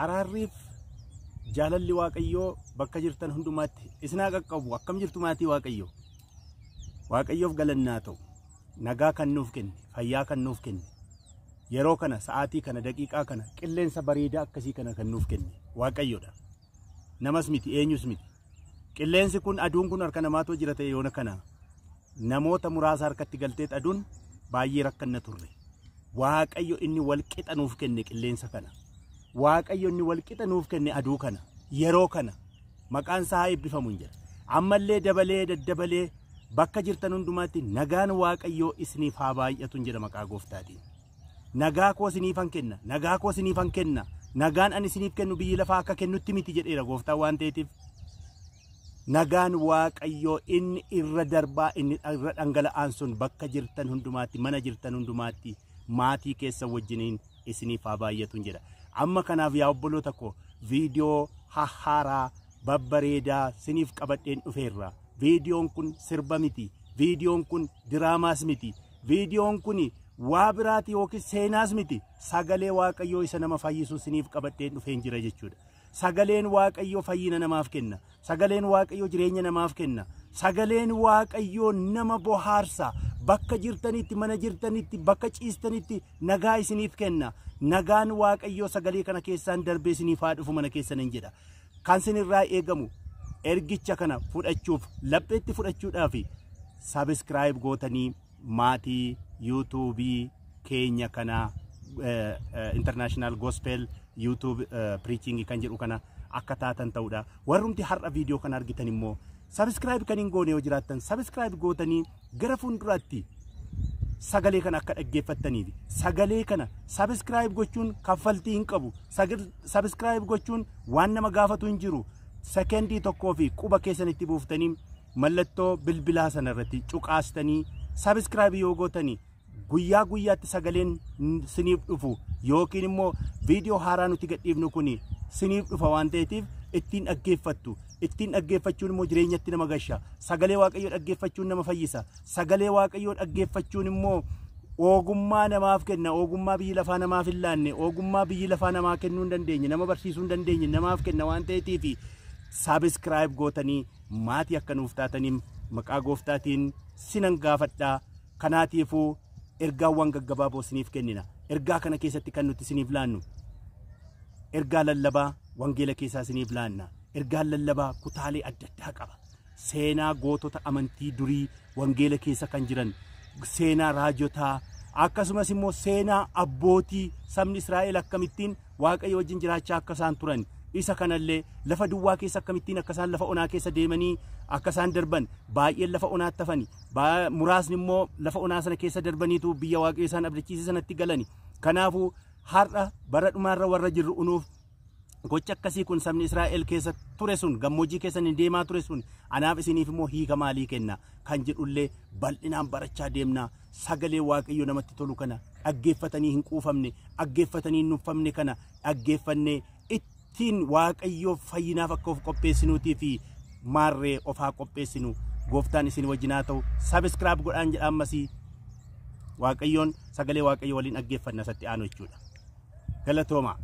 Araarriif jaalalli Waaqayyoo bakka jirtan hundumaatti isin haa qaqqabu. Akkam jirtu maatii Waaqayyoo? Waaqayyoof galannaa ta'u. Nagaa kan nuuf kenne, fayyaa kan nuuf kenne, yeroo kana, sa'aatii kana, daqiiqaa kana, qilleensa bareedaa akkasii kana kan nuuf kenne Waaqayyoodha. Namas miti, eenyus miti. Qilleensi kun, aduun kun harka namaatu jira ta'e yoona kana namoota muraasa harkatti galteet aduun baay'ee rakkanna turre. Waaqayyo inni wal qixa nuuf kenne qilleensa kana. Waaqayyo inni wal qixa nuuf kenne aduu kana, yeroo kana maqaan isaa haa eebbifamu hin jedha. Ammallee dabalee daddabalee bakka jirtan hundumaatti nagaan Waaqayyoo isiniif haa baay'atu hin jedha maqaa gooftaatiin. Nagaa koo isiniifan kenna, nagaa koo isiniifan kenna, nagaan ani isiniif kennu biyyi lafaa akka kennutti miti jedheera gooftaan waan ta'eetiif. Nagaan Waaqayyoo inni irra darbaa, inni irra dhangala'aan sun bakka jirtan hundumaatti, mana jirtan hundumaatti, maatii keessan wajjiniin isiniif haa baay'atu hin jedha. Amma kanaaf yaa obboloota koo, viidiyoo hahhaaraa babbareedaa siniif qabadheen dhufeerra. Viidiyoon kun sirba miti, viidiyoon kun diraamaas miti, viidiyoon kun waa biraati yookiin seenaas miti. Sagalee Waaqayyoo isa nama fayyisu siniif qabadheen dhufeen jira jechuudha. Sagaleen Waaqayyoo fayyina namaaf kenna. Sagaleen Waaqayyoo jireenya namaaf kenna. Sagaleen Waaqayyoo nama bohaarsa. Bakka jirtanitti, mana jirtanitti, bakka ciistanitti nagaa isiniif kenna. Nagaan Waaqayyoo sagalee kana keessaan darbee isiniif haa dhufu mana keessan hin jedha. Kan sinirraa eegamu ergicha kana fudhachuuf, lapheetti fudhachuudhaaf subscribe gootanii maatii yuutuubii keenya kana, International Gospel YouTube Preaching kan jedhu kana akka taatan ta'udha. Warrumti har'a viidiyoo kana argitan immoo subscribe kan hin goone yoo jiraattan subscribe gootanii gara fuulduraatti sagalee kana akka dhaggeeffattaniif. Sagalee kana subscribe gochuun kaffaltii hin qabu. Subscribe gochuun waan nama gaafatu hin jiru. Sekendii tokkoo fi quba keessanitti buuftanii mallattoo bilbilaa sana irratti cuqaastanii subscribe yoo gootanii guyyaa guyyaatti sagaleen siniif dhufu yookiin immoo viidiyoo haaraa nuti gadhiifnu kun siniif dhufa waan ta'eetiif ittiin dhaggeeffattu. Ittiin dhaggeeffachuun immoo jireenyatti nama gasha. Sagalee Waaqayyoo dhaggeeffachuun nama fayyisa. Sagalee Waaqayyoo dhaggeeffachuun immoo ogummaa namaaf kenna. Ogummaa biyyi lafaa namaaf hin laanne, ogummaa biyyi lafaa namaa kennuu hin dandeenye, nama barsiisuu hin dandeenye namaaf kenna waan ta'eetiif subscribe gootanii maatii akka nuuf taatanii maqaa gooftaatiin sinan gaafadhaa. Kanaatiifuu ergaawwan gaggabaaboo isiniif kennina. Ergaa kana keessatti kan nuti isiniif laannu ergaa lallabaa wangeela keessaa isiniif laanna. Ergaan lallabaa kutaalee adda addaa qaba. Seenaa gootota amantii durii wangeela keessa kan jiran, seenaa raajotaa, akkasumas immoo seenaa abbootii sabni Israa'el akkamittiin Waaqayyo wajjin jiraachaa akka isaan turan, isa kanallee lafa duwwaa keessa akkamittiin akka isaan lafa onaa keessa deemanii akka isaan darban, baay'een lafa onaatti hafani, muraasni immoo lafa onaa sana keessa darbaniitu biyya Waaqayyo isaan abdachiise sanatti galani. Kanaafuu har'a bara dhumaarra warra jirru unuuf gocha akkasii kun sabni Israa'el keessa ture sun, gammoojjii keessa inni deemaa ture sun anaaf isiniif immoo hiika maalii kenna kan jedhullee bal'inaan barachaa deemna. Sagalee Waaqayyo namatti tolu kana dhaggeeffatanii hin quufamne, dhaggeeffatanii hin nuffamne kana dhaggeeffannee ittiin Waaqayyoof fayyinaaf akka of qopheessinuutii fi maarree of haa qopheessinu. Gooftaan isin wajjin haa ta'u. Subscribe godhaan jedha ammasii. Waaqayyoon sagalee Waaqayyo waliin dhaggeeffanna isatti aanu jechuudha. Galatoomaa.